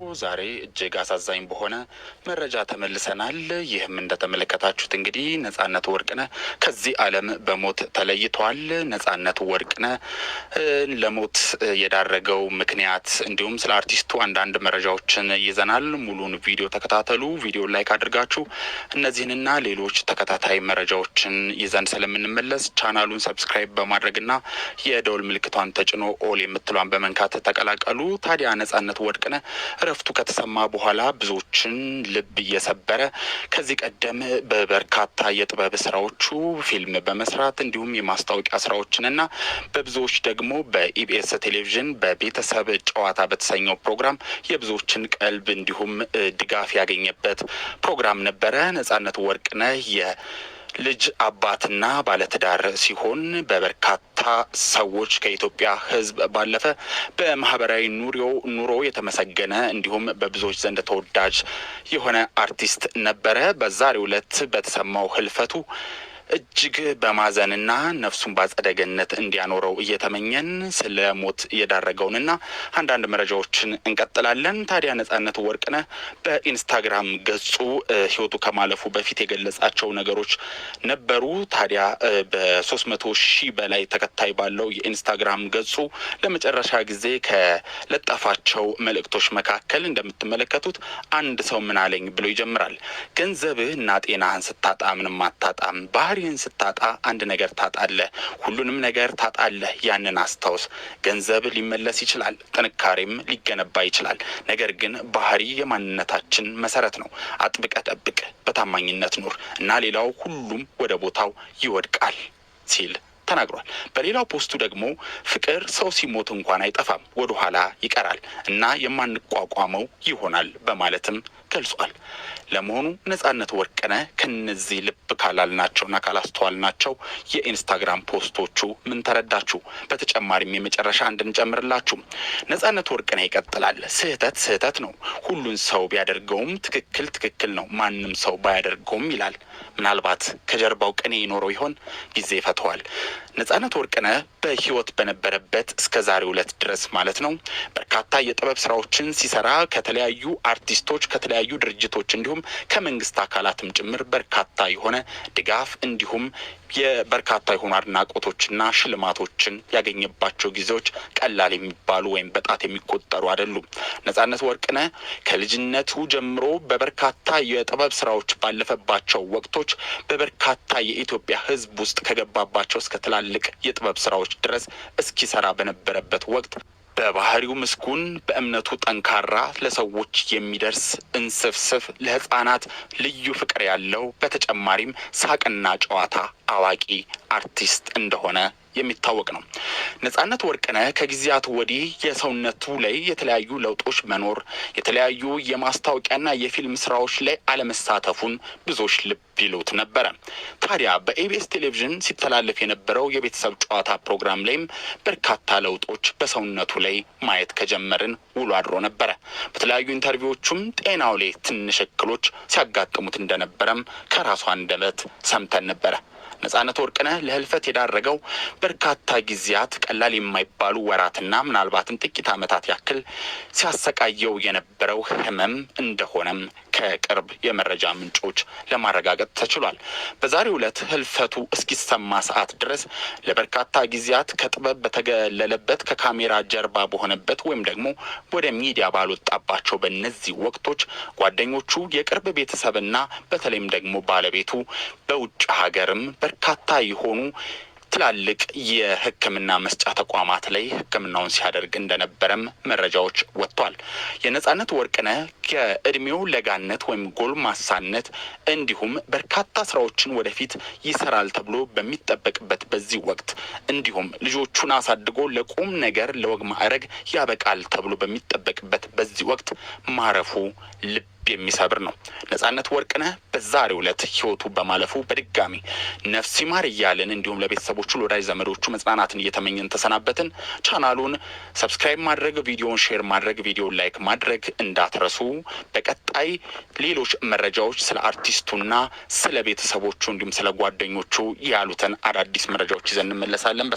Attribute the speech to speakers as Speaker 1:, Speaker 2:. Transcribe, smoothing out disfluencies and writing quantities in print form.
Speaker 1: ዛሬ እጅግ አሳዛኝ በሆነ መረጃ ተመልሰናል። ይህም እንደተመለከታችሁት እንግዲህ ነጻነት ወርቅነህ ከዚህ ዓለም በሞት ተለይቷል። ነጻነት ወርቅነህ ለሞት የዳረገው ምክንያት እንዲሁም ስለ አርቲስቱ አንዳንድ መረጃዎችን ይዘናል። ሙሉን ቪዲዮ ተከታተሉ። ቪዲዮ like አድርጋችሁ እነዚህንና ሌሎች ተከታታይ መረጃዎችን ይዘን ስለምንመለስ ቻናሉን subscribe በማድረግና የደወል ምልክቷን ተጭኖ all የምትሏን በመንካት ተቀላቀሉ። ታዲያ ነጻነት ወርቅነህ እረፍቱ ከተሰማ በኋላ ብዙዎችን ልብ እየሰበረ ከዚህ ቀደም በበርካታ የጥበብ ስራዎቹ ፊልም በመስራት እንዲሁም የማስታወቂያ ስራዎችንና በብዙዎች ደግሞ በኢቢኤስ ቴሌቪዥን በቤተሰብ ጨዋታ በተሰኘው ፕሮግራም የብዙዎችን ቀልብ እንዲሁም ድጋፍ ያገኘበት ፕሮግራም ነበረ። ነጻነት ወርቅነህ የልጅ አባትና ባለትዳር ሲሆን በበርካታ ሰዎች ከኢትዮጵያ ሕዝብ ባለፈ በማህበራዊ ኑሮ የተመሰገነ እንዲሁም በብዙዎች ዘንድ ተወዳጅ የሆነ አርቲስት ነበረ። በዛሬው ዕለት በተሰማው ህልፈቱ እጅግ በማዘንና ነፍሱን በአጸደ ገነት እንዲያኖረው እየተመኘን ስለ ሞት እየዳረገውንና አንዳንድ መረጃዎችን እንቀጥላለን። ታዲያ ነጻነት ወርቅነህ በኢንስታግራም ገጹ ህይወቱ ከማለፉ በፊት የገለጻቸው ነገሮች ነበሩ። ታዲያ በ300,000 በላይ ተከታይ ባለው የኢንስታግራም ገጹ ለመጨረሻ ጊዜ ከለጠፋቸው መልእክቶች መካከል እንደምትመለከቱት አንድ ሰው ምን አለኝ ብሎ ይጀምራል። ገንዘብህ እና ጤናህን ስታጣ ምንም አታጣም። ባህሪህን ስታጣ አንድ ነገር ታጣለህ። ሁሉንም ነገር ታጣለህ። ያንን አስታውስ። ገንዘብ ሊመለስ ይችላል፣ ጥንካሬም ሊገነባ ይችላል። ነገር ግን ባህሪ የማንነታችን መሰረት ነው። አጥብቀህ ጠብቅ፣ በታማኝነት ኑር እና ሌላው ሁሉም ወደ ቦታው ይወድቃል ሲል ተናግሯል። በሌላው ፖስቱ ደግሞ ፍቅር ሰው ሲሞት እንኳን አይጠፋም፣ ወደኋላ ይቀራል እና የማንቋቋመው ይሆናል በማለትም ገልጿል። ለመሆኑ ነጻነት ወርቅነህ ከነዚህ ልብ ካላልናቸውና ካላስተዋልናቸው የኢንስታግራም ፖስቶቹ ምን ተረዳችሁ? በተጨማሪም የመጨረሻ እንድንጨምርላችሁ ነጻነት ወርቅነህ ይቀጥላል። ስህተት ስህተት ነው። ሁሉን ሰው ቢያደርገውም ትክክል ትክክል ነው፣ ማንም ሰው ባያደርገውም ይላል። ምናልባት ከጀርባው ቅኔ ይኖረው ይሆን? ጊዜ ይፈተዋል። ነጻነት ወርቅነህ በህይወት በነበረበት እስከ ዛሬው ዕለት ድረስ ማለት ነው በርካታ የጥበብ ስራዎችን ሲሰራ ከተለያዩ አርቲስቶች፣ ከተለያዩ ድርጅቶች እንዲሁም ከመንግስት አካላትም ጭምር በርካታ የሆነ ድጋፍ እንዲሁም የበርካታ የሆኑ አድናቆቶችና ሽልማቶችን ያገኘባቸው ጊዜዎች ቀላል የሚባሉ ወይም በጣት የሚቆጠሩ አይደሉም። ነጻነት ወርቅነህ ከልጅነቱ ጀምሮ በበርካታ የጥበብ ስራዎች ባለፈባቸው ወቅቶች በበርካታ የኢትዮጵያ ሕዝብ ውስጥ ከገባባቸው እስከ ትላልቅ የጥበብ ስራዎች ድረስ እስኪሰራ በነበረበት ወቅት በባህሪው ምስጉን፣ በእምነቱ ጠንካራ፣ ለሰዎች የሚደርስ እንስፍስፍ፣ ለህፃናት ልዩ ፍቅር ያለው በተጨማሪም ሳቅና ጨዋታ አዋቂ አርቲስት እንደሆነ የሚታወቅ ነው። ነጻነት ወርቅነህ ከጊዜያት ወዲህ የሰውነቱ ላይ የተለያዩ ለውጦች መኖር፣ የተለያዩ የማስታወቂያና የፊልም ስራዎች ላይ አለመሳተፉን ብዙዎች ልብ ይሉት ነበረ። ታዲያ በኢቢኤስ ቴሌቪዥን ሲተላለፍ የነበረው የቤተሰብ ጨዋታ ፕሮግራም ላይም በርካታ ለውጦች በሰውነቱ ላይ ማየት ከጀመርን ውሎ አድሮ ነበረ። በተለያዩ interview ዎቹም ጤናው ላይ ትንሽ እክሎች ሲያጋጥሙት እንደነበረም ከራሱ አንደበት ሰምተን ነበረ። ነጻነት ወርቅነህ ለህልፈት የዳረገው በርካታ ጊዜያት ቀላል የማይባሉ ወራትና ምናልባትም ጥቂት ዓመታት ያክል ሲያሰቃየው የነበረው ህመም እንደሆነም ከቅርብ የመረጃ ምንጮች ለማረጋገጥ ተችሏል። በዛሬው ዕለት ህልፈቱ እስኪሰማ ሰዓት ድረስ ለበርካታ ጊዜያት ከጥበብ በተገለለበት፣ ከካሜራ ጀርባ በሆነበት ወይም ደግሞ ወደ ሚዲያ ባልወጣባቸው በእነዚህ ወቅቶች ጓደኞቹ፣ የቅርብ ቤተሰብና በተለይም ደግሞ ባለቤቱ በውጭ ሀገርም በርካታ የሆኑ ትላልቅ የሕክምና መስጫ ተቋማት ላይ ሕክምናውን ሲያደርግ እንደነበረም መረጃዎች ወጥቷል። የነጻነት ወርቅነህ ከእድሜው ለጋነት ወይም ጎልማሳነት እንዲሁም በርካታ ስራዎችን ወደፊት ይሰራል ተብሎ በሚጠበቅበት በዚህ ወቅት እንዲሁም ልጆቹን አሳድጎ ለቁም ነገር ለወግ ማዕረግ ያበቃል ተብሎ በሚጠበቅበት በዚህ ወቅት ማረፉ ልብ የሚሰብር ነው። ነጻነት ወርቅነህ በዛሬው ዕለት ህይወቱ በማለፉ በድጋሚ ነፍስ ይማር እያልን እንዲሁም ለቤተሰቦቹ ለወዳጅ ዘመዶቹ መጽናናትን እየተመኘን ተሰናበትን። ቻናሉን subscribe ማድረግ፣ ቪዲዮን share ማድረግ፣ ቪዲዮን like ማድረግ እንዳትረሱ። በቀጣይ ሌሎች መረጃዎች ስለ አርቲስቱና ስለ ቤተሰቦቹ እንዲሁም ስለ ጓደኞቹ ያሉትን አዳዲስ መረጃዎች ይዘን እንመለሳለን።